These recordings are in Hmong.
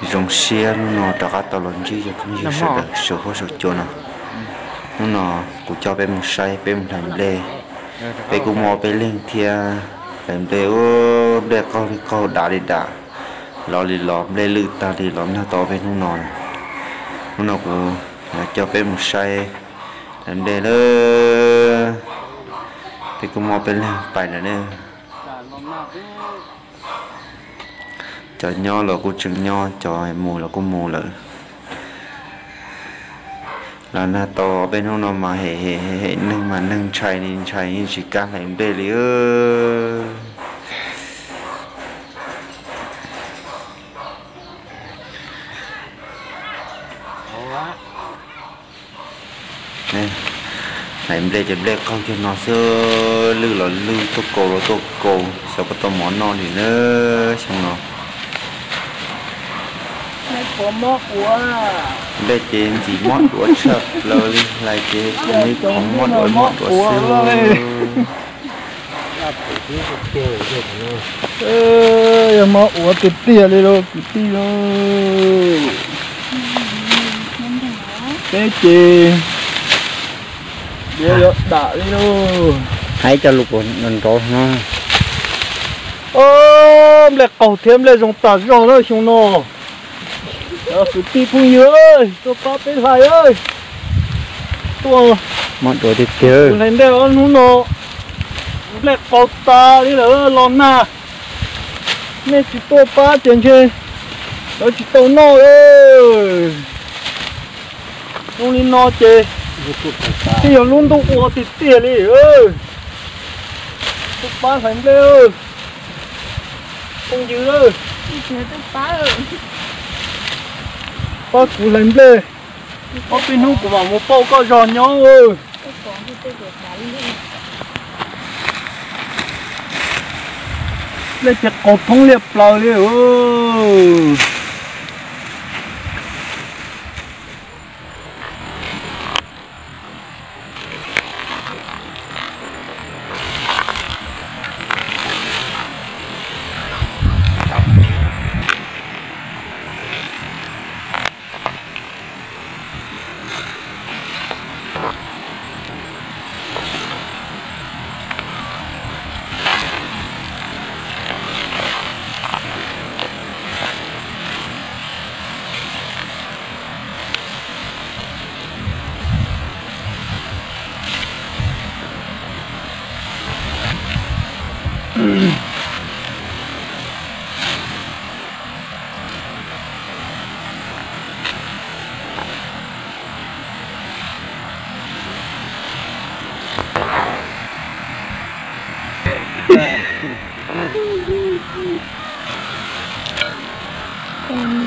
Zoo siab hnub no rov qab tau los ntsib cov phooj ywg sawv daws saum huab saum cua no. Hnub no kuv coj peb mus saib, peb mus hlais nplej. Peb kuj muaj peb leeg thiab. Hlais nplej, nplej qaug li qaug, dav li dav, lov li lov, nplej lwj tag li los nag tau peb hnub no. Hnub no kuv coj peb mus saib hlais nplej lawm. Peb kuj muaj peb leeg pais lawm ne. Cov nyob los kuj tseem nyob, cov mus los kuj mus lawm. Los nag tau peb hnub no mas hem hem hem neeg mas neeg ntshai li ntshai, yeej tsis kam hlais nplej li. Hlais nplej ces nplej qaug kiag no xwb, lwj los lwj, tuaj kaus los tuaj kaus, xyov puas tau mov noj li na xyoo no. Nplej ces ntxim mob duav tshaj plaws li, hlais ces ib qho mob duav mob duav xwb. Yog mob ua tiag tiag li lauj kwv tij lauj. Peb ces yuav yuav dam li lauj. Hais cov lus nrov no. Nplej qaug thiab nplej zoo tas zog na xyoo no. Kwv tij phooj ywg, tuaj pab peb hlais. Tuaj, kuv hlais nplej ob hnub no, nplej qaug tas li lawm los nag. Nej tsis tuaj pab ces ntshe lawv tsis tau noj. Zoo li no ces twb yog lub ntuj ua tiag tiag li. Tuaj pab hlais nplej, phooj ywg, pab kuv hlais nplej. Ob peb hnub kuv mam mus pauj koj zog nyob. Nplej ces qaug thoob liaj plaws li.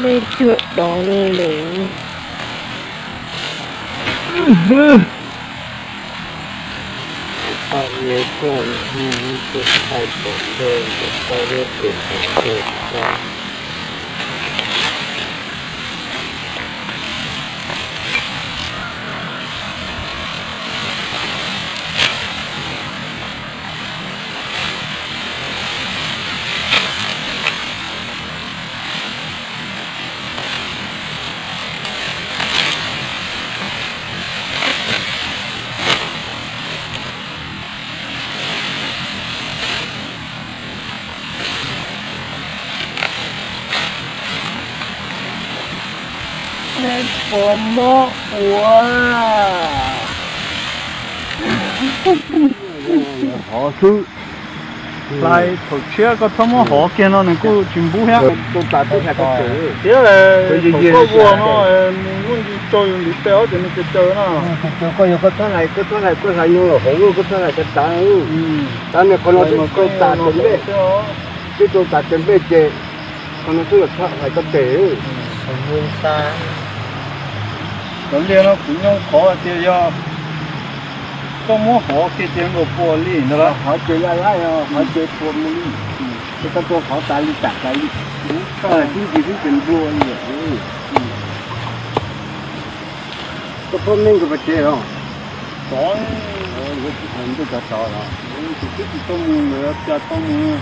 Nplej cuag dov li lawm. Neb puas mob ua? Hov xwb. Hlais thaum tshiab koj txhob muab hov kiag no nws kuj tsis npub thiab. Tiam sis thaum koj ua no nws muaj ntsis tsaug yus ntiv tes ob ces nws caws caws no. Koj yog koj txhob hlais, koj txhob hlais, koj hlais no los hauv koj txhob hlais tas tas. Tab sis qhov no twb tau tas tes nplej, twb tau tas tes nplej ces qhov no twb los txhob hlais koj tes. Cov liaj no kuv nyoo qhov tias yog koj muab hov kiag ces nkaus puas li ntawd los hov ces laj laj, hov ces puas mus li. Ces koj tua hov tas li tas tas li, koj hlais tib ntsis xwb ces nplua li. Koj phob me nkawd pas tsev los? Tov, tsis tau mus lawm, cas tau mus.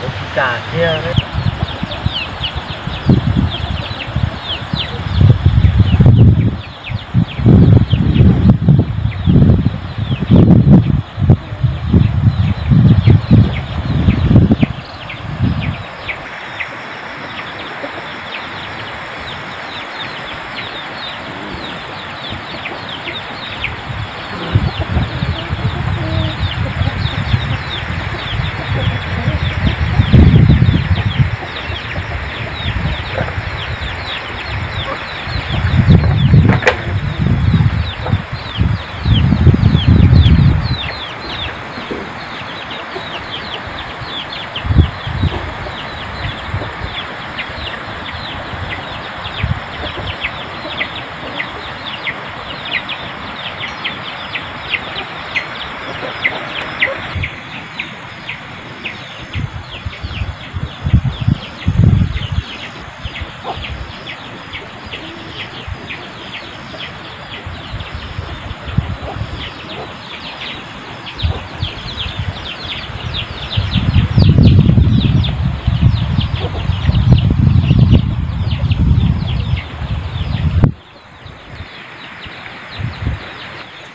Kuv tsis kam kiag.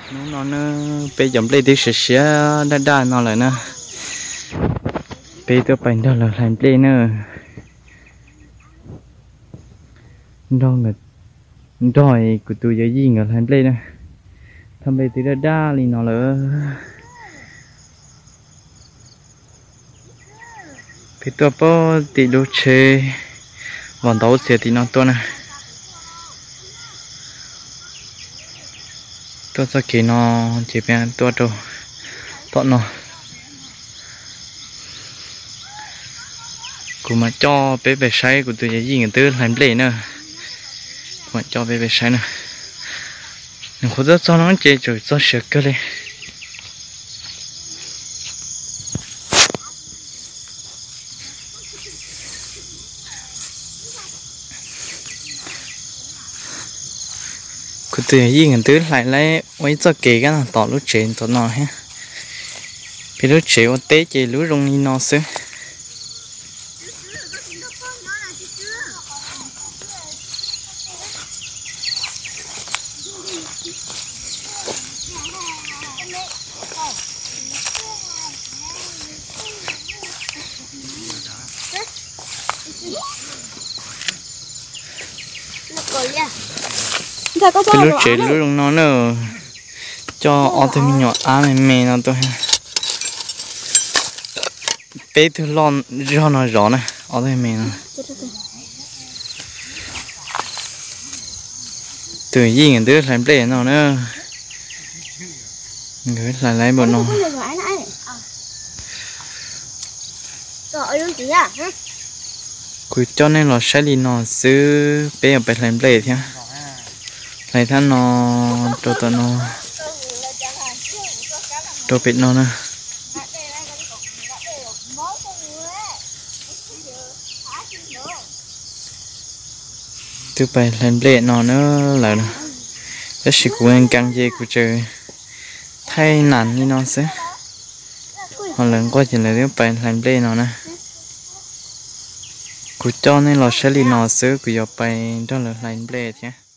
Hnub no na, peb cov nplej twb siav siav daj daj no lawm na. Peb tuaj pais nrog lawv hlais nplej na. Nrog, nrog kuv tus yawm yij nkawd hlais nplej na. Thaj nplej twb daj daj li no lawm. Peb tuaj pem tim lub tsheb vos ntaub txias tim no tuaj na. Tuaj txoj kev no ces peb tuaj rau tom no. Kuv mam coj peb pais saib kuv tus yawm yij nkawd twb hlais nplej na. Kuv mam coj peb pais saib na. Nws qhuav tuaj txog no ces tseem txog siav kawg li. Kuv tus yawm yij nkawd twb hlais lawm ua ib txoj kev kab tom lub tsev tom no thiab. Peb lub tsev ua teb ces lub zoo li no xwb. Peb lub tsev lub zoo no na, coj ob tug me nyuam ab me me no tuaj. Peb tug loj zog no zov na, ob tug me no. Tus yij nkawd twb hlais nplej no na. Hlais laiv npaum no. Kuv coj nej los saib li no xwb, peb yuav pais hlais nplej thiab. Hlais thaj no rau tom no, rau pem no na. Twb pais hlais nplej no na lawm, tab sis kuv nkees ces kuv tseem thaij nas li no xwb. Ho lawv nquaj ces lawv twb pais hlais nplej no na. Kuv coj nej los saib li no xwb, kuv yuav pais nrog lawv hlais nplej thiab.